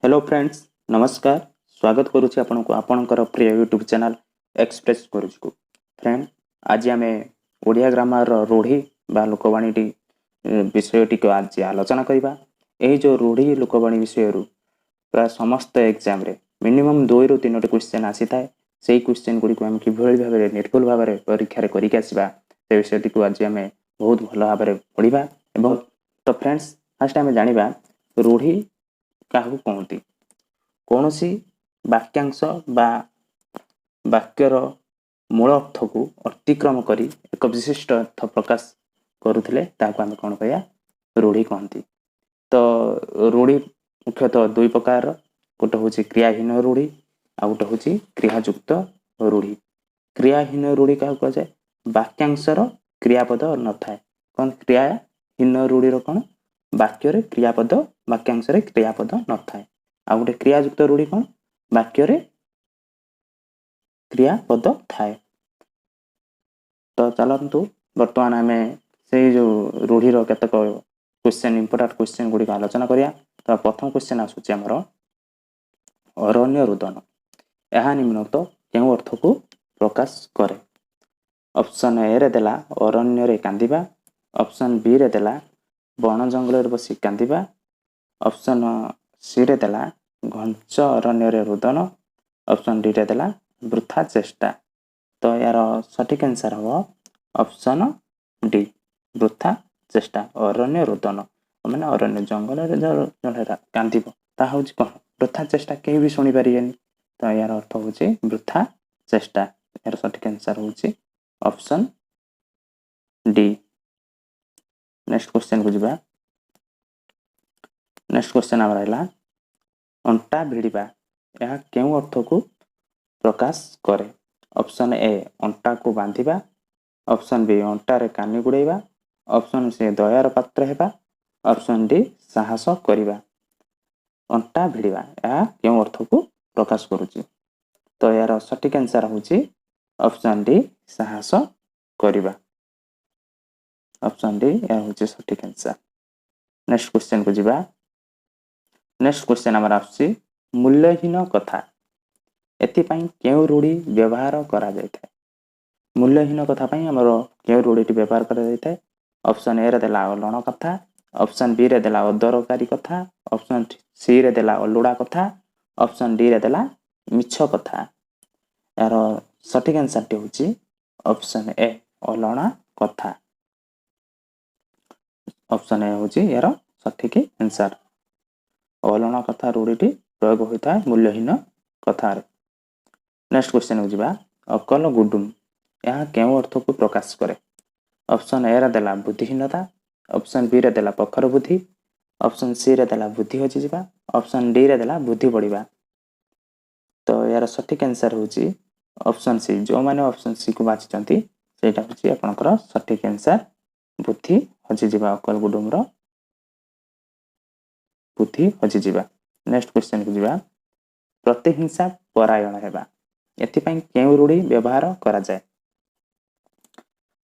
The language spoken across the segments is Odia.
ହ୍ୟାଲୋ ଫ୍ରେଣ୍ଡସ୍, ନମସ୍କାର। ସ୍ୱାଗତ କରୁଛି ଆପଣଙ୍କୁ ଆପଣଙ୍କର ପ୍ରିୟ ୟୁଟ୍ୟୁବ୍ ଚ୍ୟାନେଲ୍ ଏକ୍ସପ୍ରେସ୍ ଗୁରୁଜୀକୁ। ଫ୍ରେଣ୍ଡ, ଆଜି ଆମେ ଓଡ଼ିଆ ଗ୍ରାମାରର ରୂଢ଼ି ବା ଲୋକବାଣୀଟି ବିଷୟଟିକୁ ଆଜି ଆଲୋଚନା କରିବା। ଏହି ଯେଉଁ ରୂଢ଼ି ଲୋକବାଣୀ ବିଷୟରୁ ପ୍ରାୟ ସମସ୍ତ ଏକ୍ଜାମରେ ମିନିମମ୍ ଦୁଇରୁ ତିନୋଟି କ୍ୱେଶ୍ଚନ୍ ଆସିଥାଏ। ସେଇ କ୍ୱେଶ୍ଚନ୍ ଗୁଡ଼ିକୁ ଆମେ କିଭଳି ଭାବରେ ନିର୍ଭୁଲ ଭାବରେ ପରୀକ୍ଷାରେ କରିକି ଆସିବା, ସେ ବିଷୟଟିକୁ ଆଜି ଆମେ ବହୁତ ଭଲ ଭାବରେ ପଢ଼ିବା। ଏବଂ ତ ଫ୍ରେଣ୍ଡସ୍, ଫାଷ୍ଟ ଆମେ ଜାଣିବା ରୂଢ଼ି କାହାକୁ କହନ୍ତି। କୌଣସି ବାକ୍ୟାଂଶ ବା ବାକ୍ୟର ମୂଳ ଅର୍ଥକୁ ଅତିକ୍ରମ କରି ଏକ ବିଶିଷ୍ଟ ଅର୍ଥ ପ୍ରକାଶ କରୁଥିଲେ, ତାହାକୁ ଆମେ କ'ଣ କହିବା? ରୂଢ଼ି କହନ୍ତି। ତ ରୂଢ଼ି ମୁଖ୍ୟତଃ ଦୁଇ ପ୍ରକାରର। ଗୋଟେ ହେଉଛି କ୍ରିୟାହୀନ ରୂଢ଼ି, ଆଉ ଗୋଟେ ହେଉଛି କ୍ରିୟାଯୁକ୍ତ ରୂଢ଼ି। କ୍ରିୟାହୀନ ରୂଢ଼ି କାହାକୁ କୁହାଯାଏ? ବାକ୍ୟାଂଶର କ୍ରିୟାପଦ ନଥାଏ। କ'ଣ? କ୍ରିୟାହୀନ ରୂଢ଼ିର କ'ଣ? ବାକ୍ୟରେ କ୍ରିୟାପଦ, ବାକ୍ୟାଂଶରେ କ୍ରିୟାପଦ ନଥାଏ। ଆଉ ଗୋଟେ କ୍ରିୟାଯୁକ୍ତ ରୂଢ଼ି କ'ଣ? ବାକ୍ୟରେ କ୍ରିୟାପଦ ଥାଏ। ତ ଚାଲନ୍ତୁ, ବର୍ତ୍ତମାନ ଆମେ ସେଇ ଯେଉଁ ରୂଢ଼ିର କେତେକ କ୍ୱେଶ୍ଚନ୍, ଇମ୍ପୋର୍ଟାଣ୍ଟ କ୍ୱେଶ୍ଚନ୍ ଗୁଡ଼ିକ ଆଲୋଚନା କରିବା। ତ ପ୍ରଥମ କ୍ୱେଶ୍ଚନ୍ ଆସୁଛି ଆମର, ଅରଣ୍ୟ ରୁଦନ, ଏହା ନିମ୍ନୋକ୍ତ କେଉଁ ଅର୍ଥକୁ ପ୍ରକାଶ କରେ? ଅପସନ୍ ଏରେ ଦେଲା ଅରଣ୍ୟରେ କାନ୍ଦିବା, ଅପସନ୍ ବିରେ ଦେଲା ବଣ ଜଙ୍ଗଲରେ ବସି କାନ୍ଦିବା, ଅପସନ୍ ସିରେ ଦେଲା ଘଞ୍ଚ ଅରଣ୍ୟରେ ରୁଦନ, ଅପସନ୍ ଡିରେ ଦେଲା ବୃଥା ଚେଷ୍ଟା। ତ ଏହାର ସଠିକ୍ ଆନ୍ସର୍ ହେବ ଅପସନ୍ ଡି, ବୃଥା ଚେଷ୍ଟା। ଅରଣ୍ୟ ରୁଦନ ମାନେ ଅରଣ୍ୟ ଜଙ୍ଗଲରେ ଜଣେ କାନ୍ଦିବ, ତାହା ହେଉଛି କ'ଣ? ବୃଥା ଚେଷ୍ଟା। କେହି ବି ଶୁଣିପାରିବେନି। ତ ଏହାର ଅର୍ଥ ହେଉଛି ବୃଥା ଚେଷ୍ଟା। ଏହାର ସଠିକ୍ ଆନ୍ସର୍ ହେଉଛି ଅପସନ୍ ଡି। ନେକ୍ସଟ କ୍ୱେଶ୍ଚନକୁ ଯିବା। ନେକ୍ସଟ କ୍ୱେଶ୍ଚନ ଆମର ହେଲା, ଅଣ୍ଟା ଭିଡ଼ିବା, ଏହା କେଉଁ ଅର୍ଥକୁ ପ୍ରକାଶ କରେ? ଅପସନ୍ ଏ ଅଣ୍ଟାକୁ ବାନ୍ଧିବା, ଅପସନ୍ ବି ଅଣ୍ଟାରେ କାନି ଗୁଡ଼େଇବା, ଅପସନ୍ ସି ଦୟାର ପାତ୍ର ହେବା, ଅପସନ୍ ଡି ସାହସ କରିବା। ଅଣ୍ଟା ଭିଡ଼ିବା, ଏହା କେଉଁ ଅର୍ଥକୁ ପ୍ରକାଶ କରୁଛି? ତ ଏହାର ସଠିକ୍ ଆନ୍ସର୍ ହେଉଛି ଅପସନ୍ ଡି, ସାହସ କରିବା। ଅପସନ୍ ଡି, ଏହା ହେଉଛି ସଠିକ୍ ଆନ୍ସର୍। ନେକ୍ସଟ କ୍ୱେଶ୍ଚନକୁ ଯିବା। ନେକ୍ସଟ କ୍ୱେଶ୍ଚନ ଆମର ଆସୁଛି, ମୂଲ୍ୟହୀନ କଥା, ଏଥିପାଇଁ କେଉଁ ରୂଢ଼ି ବ୍ୟବହାର କରାଯାଇଥାଏ? ମୂଲ୍ୟହୀନ କଥା ପାଇଁ ଆମର କେଉଁ ରୂଢ଼ିଟି ବ୍ୟବହାର କରାଯାଇଥାଏ? ଅପସନ୍ ଏରେ ଦେଲା ଅଲଣ କଥା, ଅପସନ୍ ବିରେ ଦେଲା ଅଦରକାରୀ କଥା, ଅପସନ୍ ସିରେ ଦେଲା ଅଲୋଡ଼ା କଥା, ଅପସନ୍ ଡିରେ ଦେଲା ମିଛ କଥା। ଏହାର ସଠିକ୍ ଆନ୍ସର୍ଟି ହେଉଛି ଅପସନ୍ ଏ, ଅଲଣା କଥା। ଅପସନ୍ ଏ ହେଉଛି ଏହାର ସଠିକ୍ ଆନ୍ସର୍। ଅଲଣା କଥା ରୂଢ଼ିଟି ପ୍ରୟୋଗ ହୋଇଥାଏ ମୂଲ୍ୟହୀନ କଥାରେ। ନେକ୍ସଟ କ୍ୱେଶ୍ଚନକୁ ଯିବା। ଅକଲ ଗୁଡୁମ, ଏହା କେଉଁ ଅର୍ଥକୁ ପ୍ରକାଶ କରେ? ଅପସନ୍ ଏରେ ଦେଲା ବୁଦ୍ଧିହୀନତା, ଅପସନ୍ ବିରେ ଦେଲା ପ୍ରଖର ବୁଦ୍ଧି, ଅପସନ୍ ସିରେ ଦେଲା ବୁଦ୍ଧି ହଜିଯିବା, ଅପସନ୍ ଡିରେ ଦେଲା ବୁଦ୍ଧି ବଢ଼ିବା। ତ ଏହାର ସଠିକ୍ ଆନ୍ସର୍ ହେଉଛି ଅପସନ୍ ସି। ଯେଉଁମାନେ ଅପସନ୍ ସିକୁ ବାଛିଛନ୍ତି, ସେଇଟା ହେଉଛି ଆପଣଙ୍କର ସଠିକ୍ ଆନ୍ସର୍, ବୁଦ୍ଧି ହଜିଯିବା। ଅକଲ ଗୁଡୁମର ବୁଦ୍ଧି ହଜିଯିବା। ନେକ୍ସଟ କ୍ୱେଶ୍ଚନକୁ ଯିବା। ପ୍ରତିହିଂସା ପରାୟଣ ହେବା, ଏଥିପାଇଁ କେଉଁ ରୂଢ଼ି ବ୍ୟବହାର କରାଯାଏ?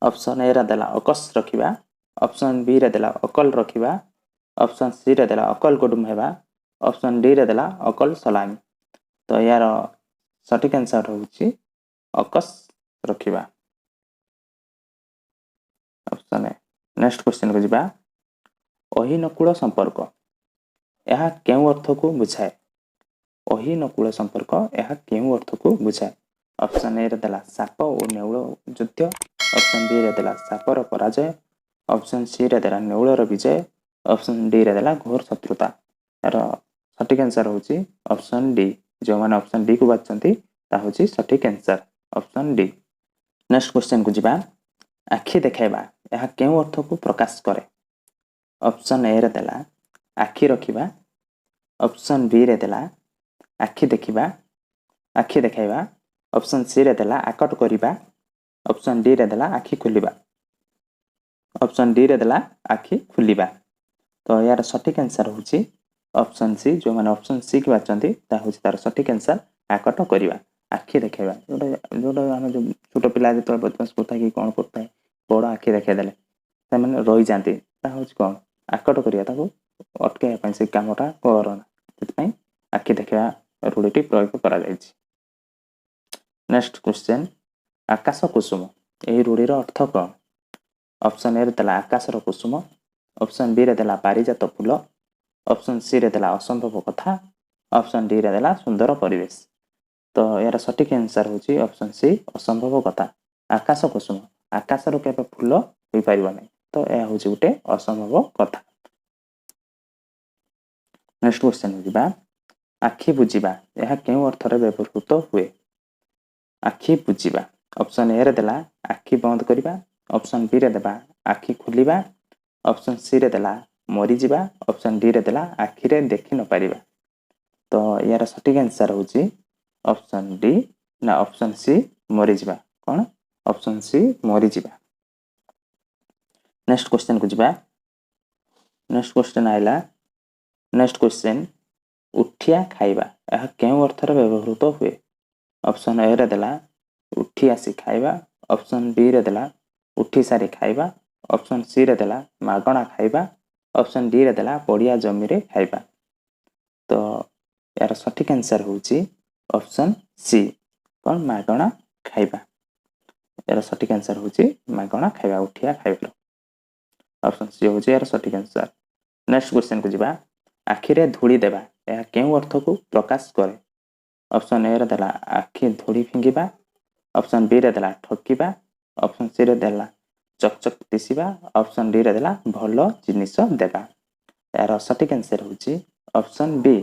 ଅପସନ୍ ଏରେ ଦେଲା ଅକସ୍ ରଖିବା, ଅପସନ୍ ବିରେ ଦେଲା ଅକଲ ରଖିବା, ଅପସନ୍ ସିରେ ଦେଲା ଅକଲ ଗୁଡୁମ ହେବା, ଅପସନ୍ ଡିରେ ଦେଲା ଅକଲ ସଲାମି। ତ ଏହାର ସଠିକ୍ ଆନ୍ସର୍ ହେଉଛି ଅକସ୍ ରଖିବା, ଅପସନ୍ ଏ। ନେକ୍ସଟ କ୍ୱେଶ୍ଚନକୁ ଯିବା। ଅହିନକୁଳ ସମ୍ପର୍କ, ଏହା କେଉଁ ଅର୍ଥକୁ ବୁଝାଏ? ଅହିନକୁଳ ସମ୍ପର୍କ, ଏହା କେଉଁ ଅର୍ଥକୁ ବୁଝାଏ? ଅପସନ୍ ଏରେ ଦେଲା ସାପ ଓ ନେଉଳ ଯୁଦ୍ଧ, ଅପସନ୍ ବିରେ ଦେଲା ସାପର ପରାଜୟ, ଅପସନ୍ ସିରେ ଦେଲା ନେଉଳର ବିଜୟ, ଅପସନ୍ ଡିରେ ଦେଲା ଘୋର ଶତ୍ରୁତା। ଏହାର ସଠିକ୍ ଆନ୍ସର୍ ହେଉଛି ଅପସନ୍ ଡି। ଯେଉଁମାନେ ଅପସନ୍ ଡିକୁ ବାଛିଛନ୍ତି, ତାହା ହେଉଛି ସଠିକ୍ ଆନ୍ସର୍, ଅପସନ୍ ଡି। ନେକ୍ସଟ କ୍ୱେଶ୍ଚନକୁ ଯିବା। ଆଖି ଦେଖାଇବା, ଏହା କେଉଁ ଅର୍ଥକୁ ପ୍ରକାଶ କରେ? ଅପସନ୍ ଏରେ ଦେଲା ଆଖି ରଖିବା, ଅପସନ୍ ବିରେ ଦେଲା ଆଖି ଦେଖିବା, ଆଖି ଦେଖାଇବା, ଅପସନ୍ ସିରେ ଦେଲା ଆକଟ କରିବା, ଅପସନ୍ ଡିରେ ଦେଲା ଆଖି ଖୋଲିବା। ଅପସନ୍ ଡିରେ ଦେଲା ଆଖି ଖୋଲିବା। ତ ଏହାର ସଠିକ୍ ଆନ୍ସର୍ ହେଉଛି ଅପସନ୍ ସି। ଯେଉଁମାନେ ଅପସନ୍ ସି କି ବାଛନ୍ତି, ତାହା ହେଉଛି ତାର ସଠିକ୍ ଆନ୍ସର୍, ଆକଟ କରିବା। ଆଖି ଦେଖାଇବା, ଯେଉଁଟା ଆମେ ଯେଉଁ ଛୋଟ ପିଲା ଯେତେବେଳେ ବଦମାସ କରୁଥାଏ କି କ'ଣ କରୁଥାଏ, ବଡ଼ ଆଖି ଦେଖାଇ ଦେଲେ ସେମାନେ ରହିଯାଆନ୍ତି। ତାହା ହେଉଛି କ'ଣ? ଆକଟ କରିବା, ତାକୁ ଅଟକାଇବା ପାଇଁ, ସେ କାମଟା କରନା, ସେଥିପାଇଁ ଆଖି ଦେଖେଇବା ରୂଢ଼ିଟି ପ୍ରୟୋଗ କରାଯାଇଛି। ନେକ୍ସଟ କ୍ୱେଶ୍ଚେନ୍, ଆକାଶ କୁସୁମ ଏହି ରୂଢ଼ିର ଅର୍ଥ କ'ଣ? ଅପସନ୍ ଏରେ ଦେଲା ଆକାଶର କୁସୁମ, ଅପସନ୍ ବିରେ ଦେଲା ପାରିଜାତ ଫୁଲ, ଅପସନ୍ ସିରେ ଦେଲା ଅସମ୍ଭବ କଥା, ଅପସନ୍ ଡିରେ ଦେଲା ସୁନ୍ଦର ପରିବେଶ। ତ ଏହାର ସଠିକ୍ ଆନ୍ସର୍ ହେଉଛି ଅପସନ୍ ସି, ଅସମ୍ଭବ କଥା। ଆକାଶ କୁସୁମ, ଆକାଶରୁ କେବେ ଫୁଲ ହୋଇପାରିବ ନାହିଁ, ତ ଏହା ହେଉଛି ଗୋଟେ ଅସମ୍ଭବ କଥା। ନେକ୍ସଟ କ୍ୱେଶ୍ଚନ୍ ଯିବା, ଆଖି ବୁଜିବା ଏହା କେଉଁ ଅର୍ଥରେ ବ୍ୟବହୃତ ହୁଏ? ଆଖି ବୁଜିବା, ଅପସନ୍ ଏରେ ଦେଲା ଆଖି ବନ୍ଦ କରିବା, ଅପସନ୍ ବିରେ ଦେବା ଆଖି ଖୋଲିବା, ଅପସନ୍ ସିରେ ଦେଲା ମରିଯିବା, ଅପସନ୍ ଡିରେ ଦେଲା ଆଖିରେ ଦେଖି ନପାରିବା। ତ ଏହାର ସଠିକ୍ ଆନ୍ସର୍ ହେଉଛି ଅପସନ୍ ଡି ନା ଅପସନ୍ ସି, ମରିଯିବା। କ'ଣ? ଅପସନ୍ ସି, ମରିଯିବା। ନେକ୍ସଟ କ୍ୱେଶ୍ଚନ୍କୁ ଯିବା। ନେକ୍ସଟ କ୍ୱେଶ୍ଚନ୍ ଆଇଲା। ନେକ୍ସଟ କ୍ୱେଶ୍ଚନ୍, ଉଠିଆ ଖାଇବା ଏହା କେଉଁ ଅର୍ଥରେ ବ୍ୟବହୃତ ହୁଏ? ଅପସନ୍ ଏରେ ଦେଲା ଉଠି ଆସି ଖାଇବା, ଅପସନ୍ ବିରେ ଦେଲା ଉଠି ସାରି ଖାଇବା, ଅପସନ୍ ସିରେ ଦେଲା ମାଗଣା ଖାଇବା, ଅପସନ୍ ଡିରେ ଦେଲା ପଡ଼ିଆ ଜମିରେ ଖାଇବା। ତ ଏହାର ସଠିକ୍ ଆନ୍ସର୍ ହେଉଛି ଅପସନ୍ ସି, କ'ଣ? ମାଗଣା ଖାଇବା। ଏହାର ସଠିକ୍ ଆନ୍ସର୍ ହେଉଛି ମାଗଣା ଖାଇବା, ଉଠିଆ ଖାଇବାର। ଅପସନ୍ ସି ହେଉଛି ଏହାର ସଠିକ୍ ଆନ୍ସର୍। ନେକ୍ସଟ କ୍ୱେଶ୍ଚନ୍କୁ ଯିବା, ଆଖିରେ ଧୂଳି ଦେବା ଏହା କେଉଁ ଅର୍ଥକୁ ପ୍ରକାଶ କରେ? ଅପସନ୍ ଏରେ ଦେଲା ଆଖି ଧୂଳି ଫିଙ୍ଗିବା, ଅପସନ୍ ବିରେ ଦେଲା ଠକିବା, ଅପସନ୍ ସିରେ ଦେଲା ଚକଚକ ଦିଶିବା, ଅପସନ୍ ଡିରେ ଦେଲା ଭଲ ଜିନିଷ ଦେବା। ଏହାର ସଠିକ୍ ଆନ୍ସର୍ ହେଉଛି ଅପସନ୍ ବି।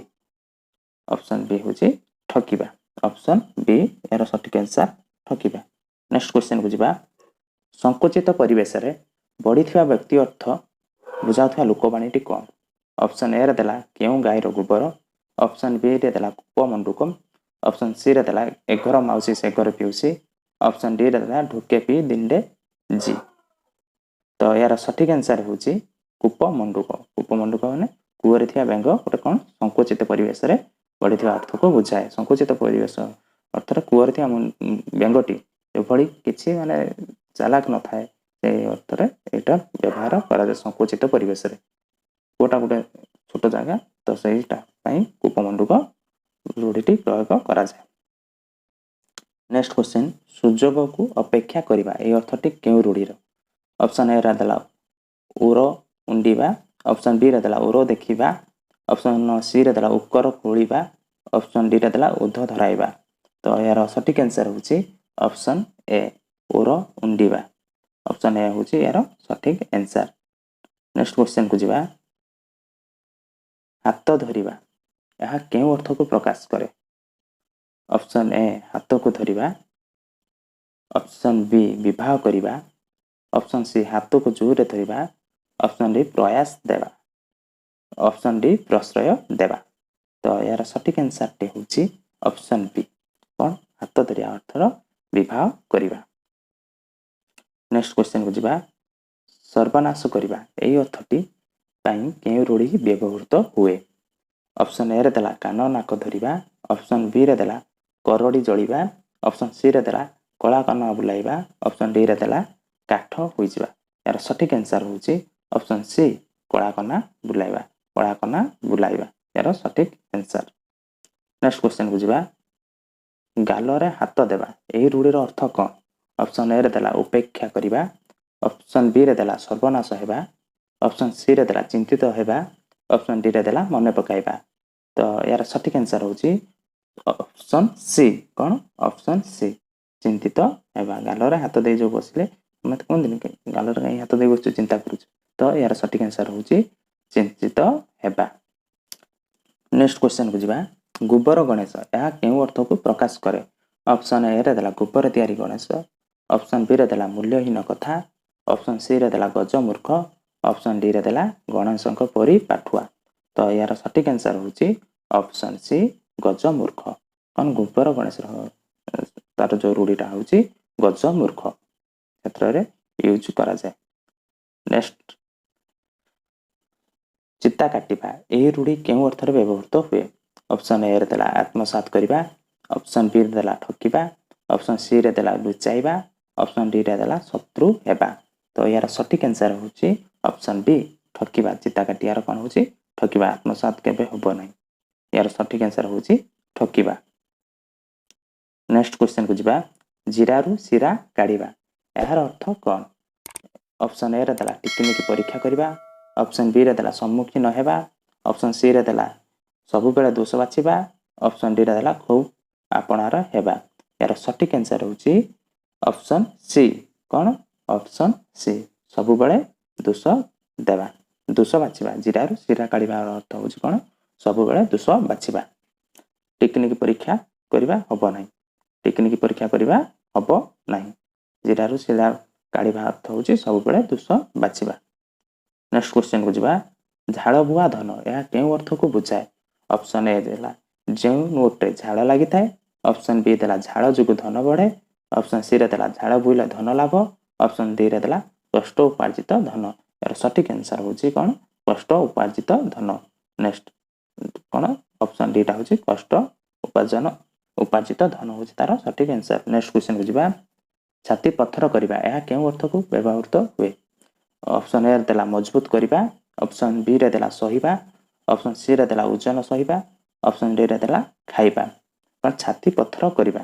ଅପସନ୍ ବି ହେଉଛି ଠକିବା। ଅପସନ୍ ବି ଏହାର ସଠିକ୍ ଆନ୍ସର୍ ଠକିବା। ନେକ୍ସଟ କ୍ୱେଶ୍ଚନ୍କୁ ଯିବା, ସଂକୁଚିତ ପରିବେଶରେ ବଢ଼ିଥିବା ବ୍ୟକ୍ତି ଅର୍ଥ ବୁଝାଉଥିବା ଲୋକବାଣୀଟି କ'ଣ? ଅପସନ୍ ଏରେ ଦେଲା କେଉଁ ଗାଈର ଗୋବର, ଅପସନ୍ ବିରେ ଦେଲା କୂପ ମଣ୍ଡୁକ, ଅପସନ୍ ସିରେ ଦେଲା ଏ ଘର ମାଉସୀ ସେ ଘର ପିଉସୀ, ଅପସନ୍ ଡିରେ ଦେଲା ଢୋକେ ପି ଦିଣ୍ଡେ ଜି। ତ ଏହାର ସଠିକ୍ ଆନ୍ସର୍ ହେଉଛି କୂପ ମଣ୍ଡୁକ। କୂପ ମଣ୍ଡୁକ ମାନେ କୂଅରେ ଥିବା ବେଙ୍ଗ ଗୋଟେ କ'ଣ ସଂକୁଚିତ ପରିବେଶରେ ବଢ଼ିଥିବା ଅର୍ଥକୁ ବୁଝାଏ। ସଂକୁଚିତ ପରିବେଶ ଅର୍ଥରେ କୂଅରେ ଥିବା ବେଙ୍ଗଟି ଏଭଳି କିଛି ମାନେ ଚାଲାକ ନଥାଏ, ସେଇ ଅର୍ଥରେ ଏଇଟା ବ୍ୟବହାର କରାଯାଏ। ସଂକୁଚିତ ପରିବେଶରେ କୂଅଟା ଗୋଟେ ଛୋଟ ଜାଗା, ତ ସେଇଟା ପାଇଁ କୂପ ମଣ୍ଡୁକ ରୂଢ଼ିଟି ପ୍ରୟୋଗ କରାଯାଏ। ନେକ୍ସଟ କ୍ୱେଶ୍ଚନ୍, ସୁଯୋଗକୁ ଅପେକ୍ଷା କରିବା ଏହି ଅର୍ଥଟି କେଉଁ ରୂଢ଼ିର? ଅପସନ୍ ଏରେ ଦେଲା ଓର ଉଣ୍ଡିବା, ଅପସନ୍ ବିରେ ଦେଲା ଓର ଦେଖିବା, ଅପସନ୍ ସିରେ ଦେଲା ଉକର ଖୋଳିବା, ଅପସନ୍ ଡିରେ ଦେଲା ଓଧ ଧରାଇବା। ତ ଏହାର ସଠିକ୍ ଆନ୍ସର୍ ହେଉଛି option A, or ଉଣ୍ଡିବା। Option A ହେଉଛି ଏହାର ସଠିକ୍ ଆନ୍ସର୍। ନେକ୍ସଟ କ୍ୱେଶ୍ଚନ୍କୁ ଯିବା, ହାତ ଧରିବା ଏହା କେଉଁ ଅର୍ଥକୁ ପ୍ରକାଶ କରେ? ଅପସନ୍ ଏ ହାତକୁ ଧରିବା, ଅପସନ୍ ବି ବିବାହ କରିବା, ଅପସନ୍ ସି ହାତକୁ ଜୋରରେ ଧରିବା, ଅପସନ୍ ଡି ପ୍ରୟାସ ଦେବା, ଅପସନ୍ ଡି ପ୍ରଶ୍ରୟ ଦେବା। ତ ଏହାର ସଠିକ୍ ଆନ୍ସର୍ଟି ହେଉଛି ଅପସନ୍ ବି, କ'ଣ? ହାତ ଧରିବା ଅର୍ଥର ବିବାହ କରିବା। ନେକ୍ସଟ କ୍ୱେଶ୍ଚନ୍କୁ ଯିବା, ସର୍ବନାଶ କରିବା ଏହି ଅର୍ଥଟି ପାଇଁ କେଉଁ ରୂଢ଼ି ବ୍ୟବହୃତ ହୁଏ? ଅପସନ୍ ଏରେ ଦେଲା କାନ ନାକ ଧରିବା, ଅପସନ୍ ବିରେ ଦେଲା କରଡ଼ି ଜଳିବା, ଅପସନ୍ ସିରେ ଦେଲା କଳା କନା ବୁଲାଇବା, ଅପସନ୍ ଡିରେ ଦେଲା କାଠ ହୋଇଯିବା। ଏହାର ସଠିକ୍ ଆନ୍ସର୍ ହେଉଛି ଅପସନ୍ ସି, କଳା କନା ବୁଲାଇବା। କଳା କନା ବୁଲାଇବା ଏହାର ସଠିକ୍ ଆନ୍ସର୍। ନେକ୍ସଟ କ୍ୱେଶ୍ଚନ୍କୁ ଯିବା, ଗାଲରେ ହାତ ଦେବା ଏହି ରୂଢ଼ିର ଅର୍ଥ କ'ଣ? ଅପସନ୍ ଏରେ ଦେଲା ଉପେକ୍ଷା କରିବା, ଅପସନ୍ ବିରେ ଦେଲା ସର୍ବନାଶ ହେବା, ଅପସନ୍ ସିରେ ଦେଲା ଚିନ୍ତିତ ହେବା, ଅପସନ୍ ଡିରେ ଦେଲା ମନେ ପକାଇବା। ତ ଏହାର ସଠିକ୍ ଆନ୍ସର୍ ହେଉଛି ଅପସନ୍ ସି, କ'ଣ? ଅପସନ୍ ସି, ଚିନ୍ତିତ ହେବା। ଗାଲରେ ହାତ ଦେଇ ଯେଉଁ ବସିଲେ ସମସ୍ତେ କୁହନ୍ତିନି କି ଗାଲରେ କାହିଁ ହାତ ଦେଇ ବସୁଛୁ, ଚିନ୍ତା କରୁଛୁ। ତ ଏହାର ସଠିକ୍ ଆନ୍ସର୍ ହେଉଛି ଚିନ୍ତିତ ହେବା। ନେକ୍ସଟ କ୍ୱେଶ୍ଚନ୍କୁ ଯିବା, ଗୋବର ଗଣେଶ ଏହା କେଉଁ ଅର୍ଥକୁ ପ୍ରକାଶ କରେ? ଅପସନ୍ ଏରେ ଦେଲା ଗୋବର ତିଆରି ଗଣେଶ, ଅପସନ୍ ବିରେ ଦେଲା ମୂଲ୍ୟହୀନ କଥା, ଅପସନ୍ ସିରେ ଦେଲା ଗଜ ମୂର୍ଖ, ଅପସନ୍ ଡିରେ ଦେଲା ଗଣେଶଙ୍କ ପରି ପାଠୁଆ। ତ ଏହାର ସଠିକ୍ ଆନ୍ସର୍ ହେଉଛି ଅପସନ୍ ସି, ଗଜ ମୂର୍ଖ। କ'ଣ? ଗୋବର ଗଣେଶର ତାର ଯେଉଁ ରୂଢ଼ିଟା ହେଉଛି ଗଜ ମୂର୍ଖ କ୍ଷେତ୍ରରେ ୟୁଜ୍ କରାଯାଏ। ନେକ୍ସଟ, ଚିତା କାଟିବା ଏହି ରୂଢ଼ି କେଉଁ ଅର୍ଥରେ ବ୍ୟବହୃତ ହୁଏ? ଅପସନ୍ ଏରେ ଦେଲା ଆତ୍ମସାତ କରିବା, ଅପସନ୍ ବିରେ ଦେଲା ଠକିବା, ଅପସନ୍ ସିରେ ଦେଲା ଲୁଚାଇବା, ଅପସନ୍ ଡିରେ ଦେଲା ଶତ୍ରୁ ହେବା। ତ ଏହାର ସଠିକ୍ ଆନ୍ସର୍ ହେଉଛି ଅପସନ୍ ବି, ଠକିବା। ଚିତା କାଟିବାର କ'ଣ ହେଉଛି? ଠକିବା। ଆତ୍ମସାତ କେବେ ହେବ ନାହିଁ। ଏହାର ସଠିକ୍ ଆନ୍ସର୍ ହେଉଛି ଠକିବା। ନେକ୍ସଟ କ୍ୱେଶ୍ଚନକୁ ଯିବା। ଜିରାରୁ ଶିରା କାଢ଼ିବା, ଏହାର ଅର୍ଥ କ'ଣ? ଅପସନ୍ ଏରେ ଦେଲା ଟିକିନିକି ପରୀକ୍ଷା କରିବା, ଅପସନ୍ ବିରେ ଦେଲା ସମ୍ମୁଖୀନ ହେବା, ଅପସନ୍ ସିରେ ଦେଲା ସବୁବେଳେ ଦୋଷ ବାଛିବା, ଅପସନ୍ ଡିରେ ଦେଲା ଖୁବ୍ ଆପଣାର ହେବା। ଏହାର ସଠିକ୍ ଆନ୍ସର୍ ହେଉଛି ଅପସନ୍ ସି। କ'ଣ? ଅପସନ୍ ସି, ସବୁବେଳେ ଦୋଷ ଦେବା, ଦୋଷ ବାଛିବା। ଜିରାରୁ ଶିରା କାଢ଼ିବାର ଅର୍ଥ ହେଉଛି କ'ଣ? ସବୁବେଳେ ଦୋଷ ବାଛିବା। ଟିକିନିକି ପରୀକ୍ଷା କରିବା ହେବ ନାହିଁ, ଟିକିନିକି ପରୀକ୍ଷା କରିବା ହେବ ନାହିଁ। ଜିରାରୁ ଶିରା କାଢ଼ିବା ଅର୍ଥ ହେଉଛି ସବୁବେଳେ ଦୋଷ ବାଛିବା। ନେକ୍ସଟ କ୍ୱେଶ୍ଚନକୁ ଯିବା। ଝାଳ ବୁହା ଧନ, ଏହା କେଉଁ ଅର୍ଥକୁ ବୁଝାଏ? ଅପସନ୍ ଏ ଦେଲା ଯେଉଁ ନୋଟରେ ଝାଳ ଲାଗିଥାଏ, ଅପସନ୍ ବି ଦେଲା ଝାଳ ଯୋଗୁଁ ଧନ ବଢ଼େ, ଅପସନ୍ ସିରେ ଦେଲା ଝାଳ ବୋହିଲେ ଧନ ଲାଭ, ଅପସନ୍ ଡିରେ ଦେଲା କଷ୍ଟ ଉପାର୍ଜିତ ଧନ। ଏହାର ସଠିକ୍ ଆନ୍ସର୍ ହେଉଛି କ'ଣ? କଷ୍ଟ ଉପାର୍ଜିତ ଧନ। ନେକ୍ସଟ କ'ଣ? ଅପସନ୍ ଡିଟା ହେଉଛି କଷ୍ଟ ଉପାର୍ଜିତ ଧନ ହେଉଛି ତାର ସଠିକ୍ ଆନ୍ସର୍। ନେକ୍ସଟ କ୍ୱେଶ୍ଚନକୁ ଯିବା। ଛାତି ପଥର କରିବା, ଏହା କେଉଁ ଅର୍ଥକୁ ବ୍ୟବହୃତ ହୁଏ? ଅପସନ୍ ଏ ଦେଲା ମଜବୁତ କରିବା, ଅପସନ୍ ବିରେ ଦେଲା ସହିବା, ଅପସନ୍ ସିରେ ଦେଲା ଓଜନ ସହିବା, ଅପସନ୍ ଡିରେ ଦେଲା ଖାଇବା। କ'ଣ? ଛାତି ପଥର କରିବା।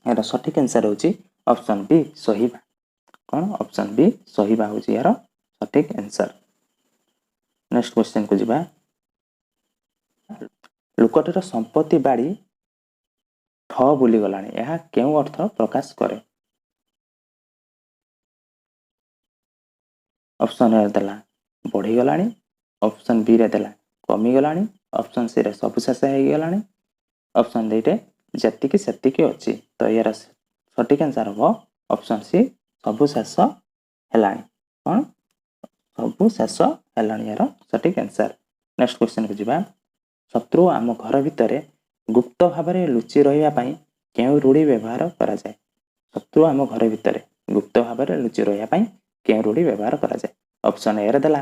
ଏହାର ସଠିକ୍ ଆନ୍ସର୍ ହେଉଛି ଅପସନ୍ ବି ସହିବା। କ'ଣ? ଅପସନ୍ ବି ସହିବା ହେଉଛି ଏହାର ସଠିକ୍ ଆନ୍ସର୍। ନେକ୍ସଟ କ୍ୱେଶ୍ଚନକୁ ଯିବା। ଲୋକଟିର ସମ୍ପତ୍ତି ବାଡ଼ି ଠ ବୁଲିଗଲାଣି, ଏହା କେଉଁ ଅର୍ଥ ପ୍ରକାଶ କରେ? ଅପସନ୍ ଏ ଦେଲା ବଢ଼ିଗଲାଣି, ଅପସନ୍ ବିରେ ଦେଲା କମିଗଲାଣି, ଅପସନ୍ ସିରେ ସବୁ ଶେଷ ହେଇଗଲାଣି, ଅପସନ୍ ଡିରେ ଯେତିକି ସେତିକି ଅଛି। ତ ଏହାର ସଠିକ୍ ଆନ୍ସର୍ ହେବ ଅପସନ୍ ସି ସବୁ ଶେଷ ହେଲାଣି। କ'ଣ? ସବୁ ଶେଷ ହେଲାଣି ଏହାର ସଠିକ୍ ଆନ୍ସର୍। ନେକ୍ସଟ କ୍ୱେଶ୍ଚନକୁ ଯିବା। ଶତ୍ରୁ ଆମ ଘର ଭିତରେ ଗୁପ୍ତ ଭାବରେ ଲୁଚି ରହିବା ପାଇଁ କେଉଁ ରୂଢ଼ି ବ୍ୟବହାର କରାଯାଏ? ଶତ୍ରୁ ଆମ ଘର ଭିତରେ ଗୁପ୍ତ ଭାବରେ ଲୁଚି ରହିବା ପାଇଁ କେଉଁ ରୂଢ଼ି ବ୍ୟବହାର କରାଯାଏ? ଅପସନ୍ ଏରେ ଦେଲା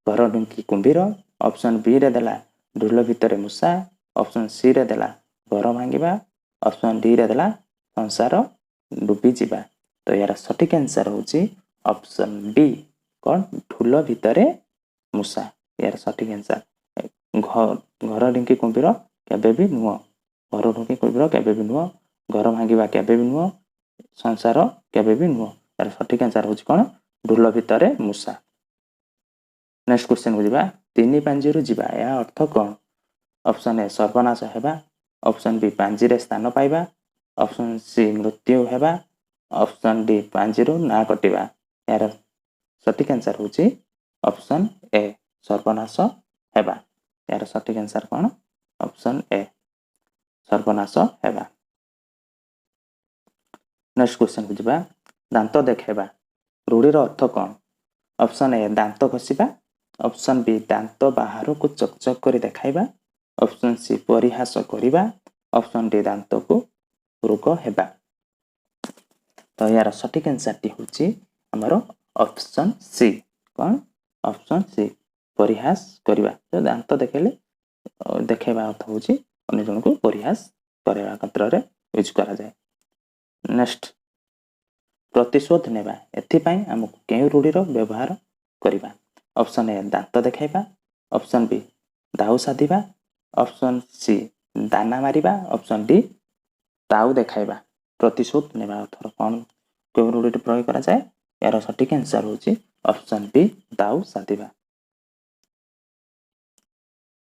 ଘର ଢୁଙ୍କି କୁମ୍ଭୀର, ଅପସନ୍ ବିରେ ଦେଲା ଢୁଲ ଭିତରେ ମୂଷା, ଅପସନ୍ ସିରେ ଦେଲା ଘର ଭାଙ୍ଗିବା, ଅପସନ୍ ଡିରେ ଦେଲା ସଂସାର ଡୁବିଯିବା। ତ ଏହାର ସଠିକ୍ ଆନ୍ସର୍ ହେଉଛି ଅପସନ୍ ବି। କ'ଣ? ଢୁଲ ଭିତରେ ମୂଷା ଏହାର ସଠିକ୍ ଆନ୍ସର୍। ଘର ଢିଙ୍କି କୁମ୍ଭୀର କେବେ ବି ନୁହଁ, ଘର ଢୁଙ୍କି କୁମ୍ଭୀର କେବେ ବି ନୁହଁ, ଘର ଭାଙ୍ଗିବା କେବେ ବି ନୁହଁ, ସଂସାର କେବେ ବି ନୁହଁ। ଏହାର ସଠିକ୍ ଆନ୍ସର୍ ହେଉଛି କ'ଣ? ଢୁଲ ଭିତରେ ମୂଷା। ନେକ୍ସଟ କ୍ୱେଶ୍ଚନକୁ ଯିବା। ତିନି ପାଞ୍ଜିରୁ ଯିବା, ଏହା ଅର୍ଥ କ'ଣ? ଅପସନ୍ ଏ ସର୍ବନାଶ ହେବା, ଅପସନ୍ ବି ପାଞ୍ଜିରେ ସ୍ଥାନ ପାଇବା, ଅପସନ୍ ସି ମୃତ୍ୟୁ ହେବା, ଅପସନ୍ ଡି ପାଞ୍ଜିରୁ ନାଁ କଟିବା। ଏହାର ସଠିକ୍ ଆନ୍ସର୍ ହେଉଛି ଅପସନ୍ ଏ ସର୍ବନାଶ ହେବା। ଏହାର ସଠିକ୍ ଆନ୍ସର୍ କ'ଣ? ଅପସନ୍ ଏ ସର୍ବନାଶ ହେବା। ନେକ୍ସଟ କ୍ୱେଶ୍ଚନକୁ ଯିବା। ଦାନ୍ତ ଦେଖାଇବା ରୂଢ଼ିର ଅର୍ଥ କ'ଣ? ଅପସନ୍ ଏ ଦାନ୍ତ ଘଷିବା, ଅପସନ୍ ବି ଦାନ୍ତ ବାହାରକୁ ଚକଚକ କରି ଦେଖାଇବା, ଅପସନ୍ ସି ପରିହାସ କରିବା, ଅପସନ୍ ଡି ଦାନ୍ତକୁ ରୋଗ ହେବା। ତ ଏହାର ସଠିକ୍ ଆନ୍ସର୍ଟି ହେଉଛି ଆମର ଅପସନ୍ ସି। କ'ଣ? ଅପସନ୍ ସି ପରିହାସ କରିବା। ତ ଦାନ୍ତ ଦେଖାଇଲେ ଦେଖାଇବା ଅର୍ଥ ହେଉଛି ଅନ୍ୟ ଜଣକୁ ପରିହାସ କରିବା କ୍ଷେତ୍ରରେ ୟୁଜ୍ କରାଯାଏ। ନେକ୍ସଟ, ପ୍ରତିଶୋଧ ନେବା, ଏଥିପାଇଁ ଆମକୁ କେଉଁ ରୂଢ଼ିର ବ୍ୟବହାର କରିବା? ଅପସନ୍ ଏ ଦାନ୍ତ ଦେଖାଇବା, ଅପସନ୍ ବି ଦାଉ ସାଧିବା, ଅପସନ୍ ସି ଦାନା ମାରିବା, ଅପସନ୍ ଡି ତାଉ ଦେଖାଇବା। ପ୍ରତିଶୋଧ ନେବା ଅର୍ଥର କ'ଣ କେଉଁ ରୂଢ଼ିଟି ପ୍ରୟୋଗ କରାଯାଏ? ଏହାର ସଠିକ୍ ଆନ୍ସର୍ ହେଉଛି ଅପସନ୍ ବି ଦାଉ ସାଧିବା।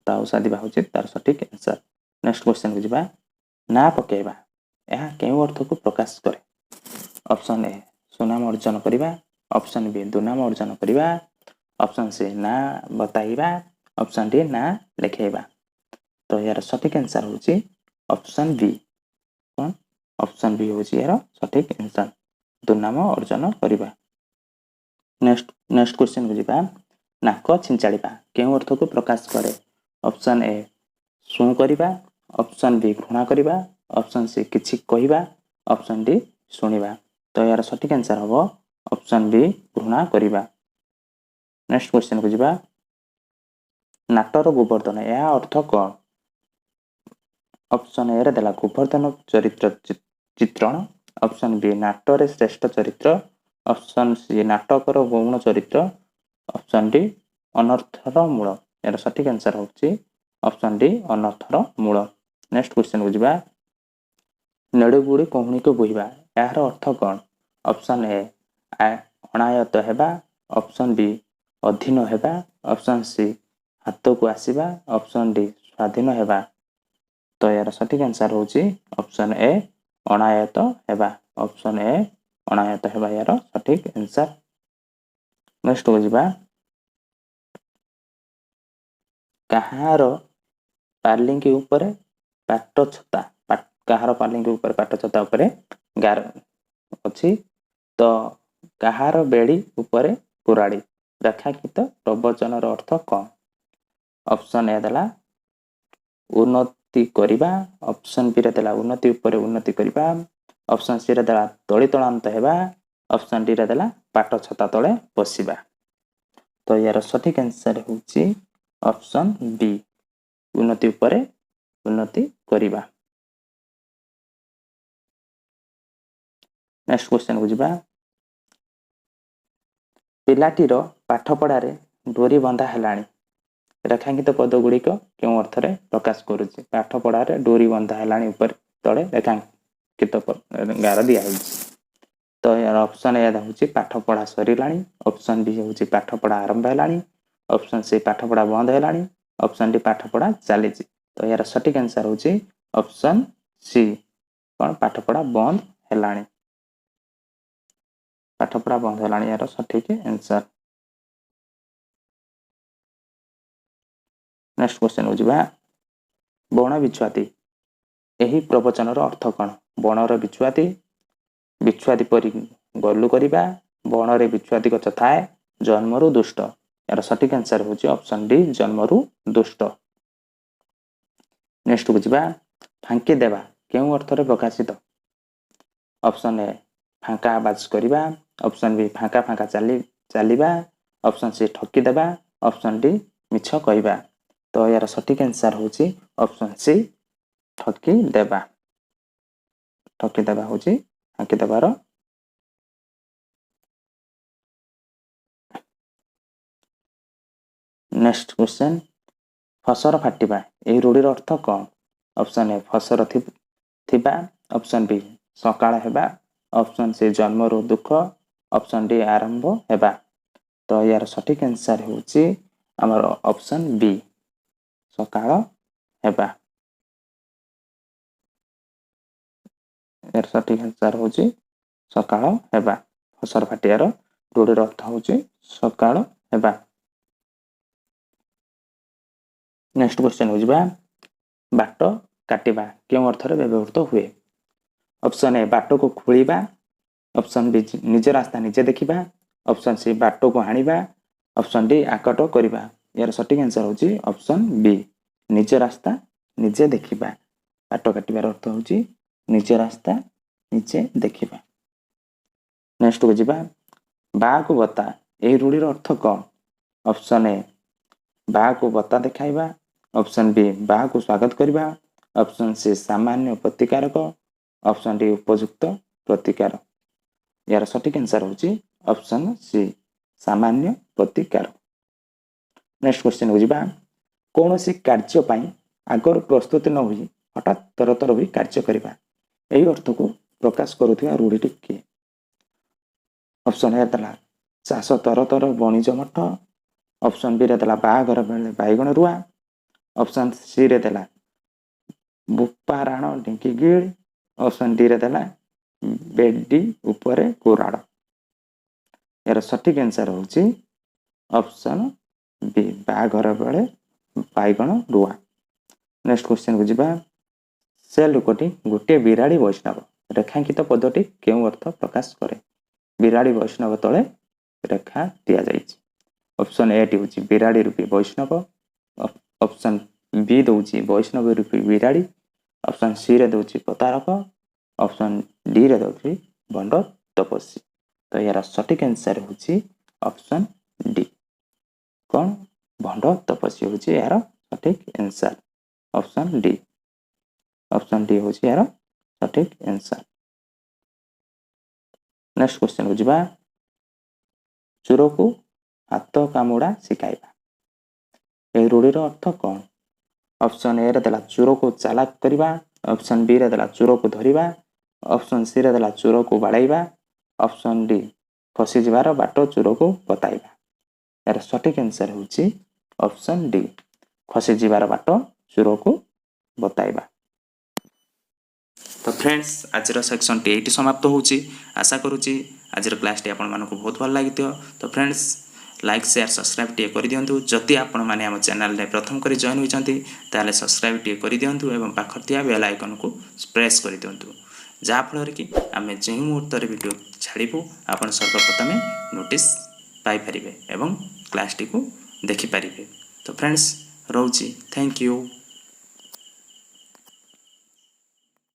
ଦାଉ ସାଧିବା ହେଉଛି ତାର ସଠିକ୍ ଆନ୍ସର୍। ନେକ୍ସଟ କ୍ୱେଶ୍ଚନକୁ ଯିବା। ନା ପକାଇବା, ଏହା କେଉଁ ଅର୍ଥକୁ ପ୍ରକାଶ କରେ? ଅପସନ୍ ଏ ସୁନାମ ଅର୍ଜନ କରିବା, ଅପସନ୍ ବି ଦୁନାମ ଅର୍ଜନ କରିବା, ଅପସନ୍ ସି ନା ବତାଇବା, ଅପସନ୍ ଡି ନା ଲେଖାଇବା। ତ ଏହାର ସଠିକ୍ ଆନ୍ସର୍ ହେଉଛି ଅପସନ୍ ବି। କ'ଣ? ଅପସନ୍ ବି ହେଉଛି ଏହାର ସଠିକ୍ ଆନ୍ସର୍, ଦୁର୍ନାମ ଅର୍ଜନ କରିବା। ନେକ୍ସଟ କ୍ୱେଶ୍ଚନକୁ ଯିବା। ନାକ ଛିଞ୍ଚାଳିବା କେଉଁ ଅର୍ଥକୁ ପ୍ରକାଶ କରେ? ଅପସନ୍ ଏ ଶୁଁ କରିବା, ଅପସନ୍ ବି ଘୃଣା କରିବା, ଅପସନ୍ ସି କିଛି କହିବା, ଅପସନ୍ ଡି ଶୁଣିବା। ତ ଏହାର ସଠିକ୍ ଆନ୍ସର୍ ହେବ ଅପସନ୍ ବି ଘୃଣା କରିବା। ନେକ୍ସଟ କ୍ୱେଶ୍ଚନକୁ ଯିବା। ନାଟର ଗୋବର୍ଦ୍ଧନ, ଏହା ଅର୍ଥ କ'ଣ? ଅପସନ୍ ଏରେ ଦେଲା ଗୋବର୍ଦ୍ଧନ ଚରିତ୍ର ଚିତ୍ରଣ, ଅପସନ୍ ବି ନାଟରେ ଶ୍ରେଷ୍ଠ ଚରିତ୍ର, ଅପସନ୍ ସି ନାଟକର ଗୌଣ ଚରିତ୍ର, ଅପସନ୍ ଡି ଅନର୍ଥର ମୂଳ। ଏହାର ସଠିକ୍ ଆନ୍ସର୍ ହେଉଛି ଅପସନ୍ ଡି ଅନର୍ଥର ମୂଳ। ନେକ୍ସଟ କ୍ୱେଶ୍ଚନକୁ ଯିବା। ନେଡ଼ୁଗୁଡ଼ି କହୁଣୀକୁ ବୋହିବା, ଏହାର ଅର୍ଥ କ'ଣ? ଅପସନ୍ ଏ ଅଣାୟତ୍ତ ହେବା, ଅପସନ୍ ବି ଅଧୀନ ହେବା, ଅପସନ୍ ସି ହାତକୁ ଆସିବା, ଅପସନ୍ ଡି ସ୍ୱାଧୀନ ହେବା। ତ ଏହାର ସଠିକ୍ ଆନ୍ସର୍ ହେଉଛି ଅପସନ୍ ଏ ଅଣାୟତ୍ତ ହେବା। ଅପସନ୍ ଏ ଅଣାୟତ୍ତ ହେବା ଏହାର ସଠିକ୍ ଆନ୍ସର୍। ନେକ୍ସଟକୁ ଯିବା। କାହାର ପାଲିଙ୍କି ଉପରେ ପାଟ ଛତା, କାହାର ପାଲିଙ୍କି ଉପରେ ପାଟ ଛତା ଉପରେ ଗାର ଅଛି? ତ କାହାର ବେଡ଼ି ଉପରେ କୁରାଢ଼ୀ, ରେଖାଙ୍କିତ ପ୍ରବଚନର ଅର୍ଥ କ'ଣ? ଅପସନ୍ ଏ ଦେଲା ଉନ୍ନତି କରିବା, ଅପସନ୍ ବିରେ ଦେଲା ଉନ୍ନତି ଉପରେ ଉନ୍ନତି କରିବା, ଅପସନ୍ ସିରେ ଦେଲା ତଳିତଳାନ୍ତ ହେବା, ଅପସନ୍ ଡିରେ ଦେଲା ପାଟ ଛତା ତଳେ ବସିବା। ତ ଏହାର ସଠିକ୍ ଆନ୍ସର୍ ହେଉଛି ଅପସନ୍ ବି ଉନ୍ନତି ଉପରେ ଉନ୍ନତି କରିବା। ନେକ୍ସଟ କ୍ୱେଶ୍ଚନକୁ ଯିବା। ପିଲାଟିର ପାଠପଢ଼ାରେ ଡୋରି ବନ୍ଧା ହେଲାଣି, ରେଖାଙ୍କିତ ପଦ ଗୁଡ଼ିକ କେଉଁ ଅର୍ଥରେ ପ୍ରକାଶ କରୁଛି? ପାଠପଢ଼ାରେ ଡୋରି ବନ୍ଧା ହେଲାଣି ଉପରେ ତଳେ ରେଖାଙ୍କିତ ଗାର ଦିଆହେଇଛି। ତ ଏହାର ଅପସନ୍ ଏ ହେଉଛି ପାଠପଢ଼ା ସରିଲାଣି, ଅପସନ୍ ବି ହେଉଛି ପାଠପଢ଼ା ଆରମ୍ଭ ହେଲାଣି, ଅପସନ୍ ସି ପାଠପଢ଼ା ବନ୍ଦ ହେଲାଣି, ଅପସନ୍ ଡି ପାଠପଢ଼ା ଚାଲିଛି। ତ ଏହାର ସଠିକ୍ ଆନ୍ସର୍ ହେଉଛି ଅପସନ୍ ସି କ'ଣ? ପାଠପଢ଼ା ବନ୍ଦ ହେଲାଣି। ପାଠପଢ଼ା ବନ୍ଦ ହେଲାଣି ଏହାର ସଠିକ୍ ଆନ୍ସର୍। ନେକ୍ସଟ କ୍ୱେଶ୍ଚନକୁ ଯିବା। ବଣ ବିଛୁଆତି, ଏହି ପ୍ରବଚନର ଅର୍ଥ କ'ଣ? ବଣର ବିଛୁଆତି, ବିଛୁଆତି ପରି ଗଲୁ କରିବା, ବଣରେ ବିଛୁଆତି ଗଛ ଥାଏ, ଜନ୍ମରୁ ଦୁଷ୍ଟ। ଏହାର ସଠିକ୍ ଆନ୍ସର୍ ହେଉଛି ଅପସନ୍ ଡି ଜନ୍ମରୁ ଦୁଷ୍ଟ। ନେକ୍ସଟକୁ ଯିବା। ଫାଙ୍କି ଦେବା କେଉଁ ଅର୍ଥରେ ପ୍ରକାଶିତ? ଅପସନ୍ ଏ ଫାଙ୍କା ଆବାଜ କରିବା, ଅପସନ୍ ବି ଫାଙ୍କା ଫାଙ୍କା ଚାଲିବା, ଅପସନ୍ ସି ଠକି ଦେବା, ଅପସନ୍ ଡି ମିଛ କହିବା। ତ ଏହାର ସଠିକ୍ ଆନ୍ସର୍ ହେଉଛି ଅପସନ୍ ସି ଠକି ଦେବା। ଠକି ଦେବା ହେଉଛି ଫାଙ୍କି ଦେବାର। ନେକ୍ସଟ କ୍ୱେଶ୍ଚନ, ଫସର ଫାଟିବା ଏହି ରୂଢ଼ିର ଅର୍ଥ କ'ଣ? ଅପସନ୍ ଏ ଫସର ଥିବା, ଅପସନ୍ ବି ସକାଳ ହେବା, ଅପସନ୍ ସି ଜନ୍ମରୁ ଦୁଃଖ, ଅପସନ୍ ଡି ଆରମ୍ଭ ହେବା। ତ ଏହାର ସଠିକ୍ ଆନ୍ସର୍ ହେଉଛି ଆମର ଅପସନ୍ ବି ସକାଳ ହେବା। ଏହାର ସଠିକ୍ ଆନ୍ସର୍ ହେଉଛି ସକାଳ ହେବା। ଫସର ଫାଟିବାର ରୂଢ଼ିର ଅର୍ଥ ହେଉଛି ସକାଳ ହେବା। ନେକ୍ସଟ କ୍ୱେଶ୍ଚନକୁ ଯିବା। ବାଟ କାଟିବା କେଉଁ ଅର୍ଥରେ ବ୍ୟବହୃତ ହୁଏ? ଅପସନ୍ ଏ ବାଟକୁ ଖୋଳିବା, ଅପସନ୍ ବି ନିଜ ରାସ୍ତା ନିଜେ ଦେଖିବା, ଅପସନ୍ ସି ବାଟକୁ ହାଣିବା, ଅପସନ୍ ଡି ଆକଟ କରିବା। ଏହାର ସଠିକ୍ ଆନ୍ସର୍ ହେଉଛି ଅପସନ୍ ବି ନିଜ ରାସ୍ତା ନିଜେ ଦେଖିବା। ବାଟ କାଟିବାର ଅର୍ଥ ହେଉଛି ନିଜ ରାସ୍ତା ନିଜେ ଦେଖିବା। ନେକ୍ସଟକୁ ଯିବା। ବାଆକୁ ବତା ଏହି ରୂଢ଼ିର ଅର୍ଥ କ'ଣ? ଅପସନ୍ ଏ ବାଆକୁ ବତା ଦେଖାଇବା, ଅପସନ୍ ବି ବାଆକୁ ସ୍ୱାଗତ କରିବା, ଅପସନ୍ ସି ସାମାନ୍ୟ ପ୍ରତିକାରକ, ଅପସନ୍ ଡି ଉପଯୁକ୍ତ ପ୍ରତିକାର। ଏହାର ସଠିକ୍ ଆନ୍ସର୍ ହେଉଛି ଅପସନ୍ ସି ସାମାନ୍ୟ ପ୍ରତିକାର। ନେକ୍ସଟ କ୍ୱେଶ୍ଚନକୁ ଯିବା। କୌଣସି କାର୍ଯ୍ୟ ପାଇଁ ଆଗରୁ ପ୍ରସ୍ତୁତି ନ ହୋଇ ହଠାତ୍ ତରତର ହୋଇ କାର୍ଯ୍ୟ କରିବା, ଏହି ଅର୍ଥକୁ ପ୍ରକାଶ କରୁଥିବା ରୂଢ଼ିଟି କିଏ? ଅପସନ୍ ଏ ଦେଲା ଚାଷ ତରତର ବଣିଜ ମଠ, ଅପସନ୍ ବିରେ ଦେଲା ବାହାଘର ବେଳେ ବାଇଗଣ ରୁଆ, ଅପସନ୍ ସିରେ ଦେଲା ବୁପାରାଣ ଢିଙ୍କି ଗିଳି, ଅପସନ୍ ଡିରେ ଦେଲା ବେଡ଼ି ଉପରେ କୁରାଡ଼। ଏହାର ସଠିକ୍ ଆନ୍ସର୍ ହେଉଛି ଅପସନ୍ ବି ବାହାଘର ବେଳେ ବାଇଗଣ ରୁଆ। ନେକ୍ସଟ କ୍ୱେଶ୍ଚନକୁ ଯିବା। ସେ ଲୋକଟି ଗୋଟିଏ ବିରାଡ଼ି ବୈଷ୍ଣବ, ରେଖାଙ୍କିତ ପଦଟି କେଉଁ ଅର୍ଥ ପ୍ରକାଶ କରେ? ବିରାଡ଼ି ବୈଷ୍ଣବ ତଳେ ରେଖା ଦିଆଯାଇଛି। ଅପସନ୍ ଏଟି ହେଉଛି ବିରାଡ଼ି ରୂପୀ ବୈଷ୍ଣବ, ଅପସନ୍ ବି ଦେଉଛି ବୈଷ୍ଣବ ରୂପୀ ବିରାଡ଼ି, ଅପସନ୍ ସିରେ ଦେଉଛି ପ୍ରତାରକ, ଅପସନ୍ ଡିରେ ଦେଉଛି ଭଣ୍ଡ ତପସ୍ୱୀ। ତ ଏହାର ସଠିକ୍ ଆନ୍ସର୍ ହେଉଛି ଅପସନ୍ ଡି କ'ଣ? ଭଣ୍ଡ ତପସ୍ୱୀ ହେଉଛି ଏହାର ସଠିକ୍ answer. Option D, option D ହେଉଛି ଏହାର ସଠିକ୍ ଆନ୍ସର୍। ନେକ୍ସଟ କ୍ୱେଶ୍ଚନକୁ ଯିବା। ଚୋରକୁ ହାତ କାମୁଡ଼ା ଶିଖାଇବା, ଏହି ରୂଢ଼ିର ଅର୍ଥ କ'ଣ? ଅପସନ୍ ଏରେ ଦେଲା ଚୋରକୁ ଚାଲାକ କରିବା, ଅପସନ୍ ବିରେ ଦେଲା ଚୋରକୁ ଧରିବା, ଅପସନ୍ ସିରେ ଦେଲା ଚୋରକୁ ବାଡ଼େଇବା, ଅପସନ୍ ଡି ଖସିଯିବାର ବାଟ ଚୋରକୁ ବତାଇବା। ଏହାର ସଠିକ୍ ଆନ୍ସର୍ ହେଉଛି ଅପସନ୍ ଡି, ଖସିଯିବାର ବାଟ ଚୋରକୁ ବତାଇବା। ତ ଫ୍ରେଣ୍ଡସ୍, ଆଜିର ସେକ୍ସନ୍ଟି ଏଇଠି ସମାପ୍ତ ହେଉଛି। ଆଶା କରୁଛି ଆଜିର କ୍ଲାସ୍ଟି ଆପଣମାନଙ୍କୁ ବହୁତ ଭଲ ଲାଗିଥିବ। ତ ଫ୍ରେଣ୍ଡସ୍, ଲାଇକ୍, ସେୟାର, ସବସ୍କ୍ରାଇବ୍ ଟିକେ କରିଦିଅନ୍ତୁ। ଯଦି ଆପଣମାନେ ଆମ ଚ୍ୟାନେଲରେ ପ୍ରଥମ କରି ଜଏନ୍ ହୋଇଛନ୍ତି, ତାହେଲେ ସବସ୍କ୍ରାଇବ୍ ଟିକେ କରିଦିଅନ୍ତୁ ଏବଂ ପାଖରେ ଥିବା ବେଲ୍ ଆଇକନ୍କୁ ପ୍ରେସ୍ କରିଦିଅନ୍ତୁ, ଯାହାଫଳରେ କି ଆମେ ଯେଉଁ ମୁହୂର୍ତ୍ତରେ ଭିଡ଼ିଓ ଛାଡ଼ିବୁ, ଆପଣ ସର୍ବପ୍ରଥମେ ନୋଟିସ୍ ପାଇପାରିବେ ଏବଂ କ୍ଲାସ୍ଟିକୁ ଦେଖିପାରିବେ। ତ ଫ୍ରେଣ୍ଡସ୍, ରହୁଛି। Thank you.